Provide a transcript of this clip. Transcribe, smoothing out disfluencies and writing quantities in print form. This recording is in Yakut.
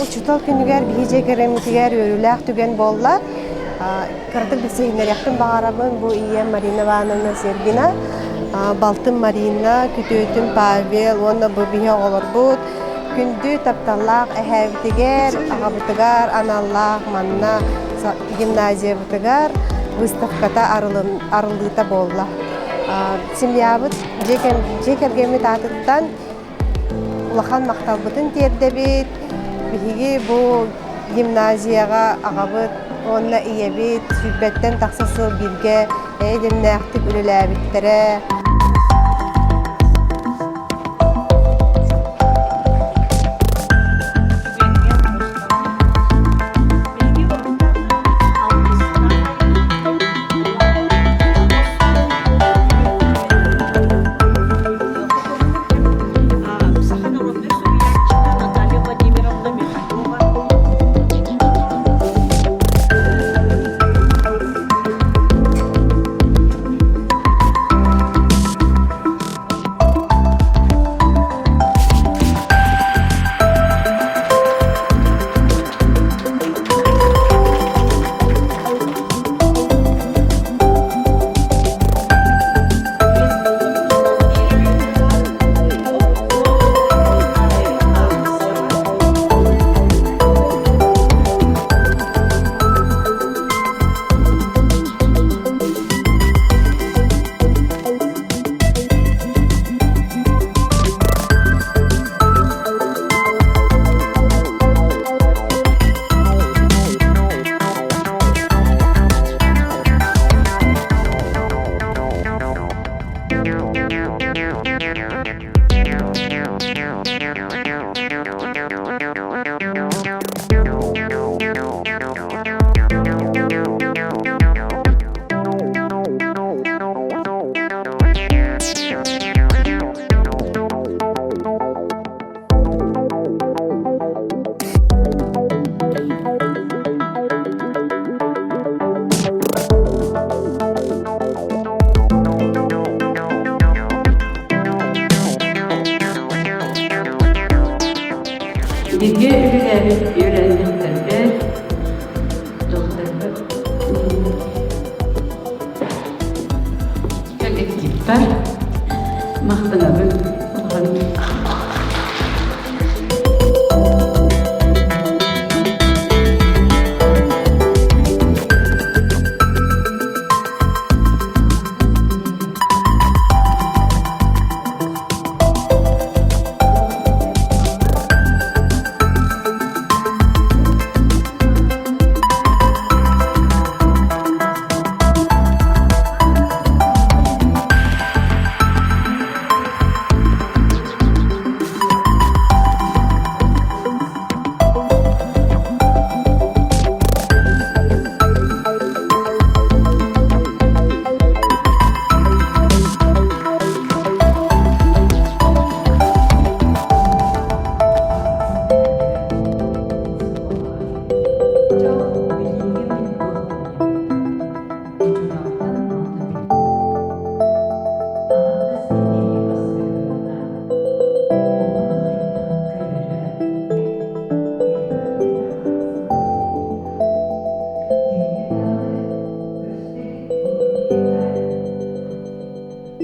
Учуутал күнүгэр биһи дьиэ кэргэммитигэр үөрүүлээх түгэн буолла. Кыратык билсиһиннэриэхпин баҕарабын. Бу ийэм Марина Ивановна Сергина, балтым Марина, күтүөтүм Павел уонна бу биһи оҕолорбут күндү тапталлаах эһээбитигэр, аҕабытыгар аналлаах манна гимназиябытыгар выставката арыллыыта буолла. Семьябыт дьиэ кэргэммит аатыттан Улахан махталбытын тиэрдэбит. Биһиги бу гимназияҕа аҕабыт уонна ийэбит сүүрбэттэн тахса сыл бииргэ эйэ-дэмнээхтик үлэлээбиттэрэ. Саха народнай суруйааччыта Наталья Владимировна Михайлова. Бииргэ үлэлээбит үөрэннэхтэрбэр, дьоллорбор коллективтар махтанабын.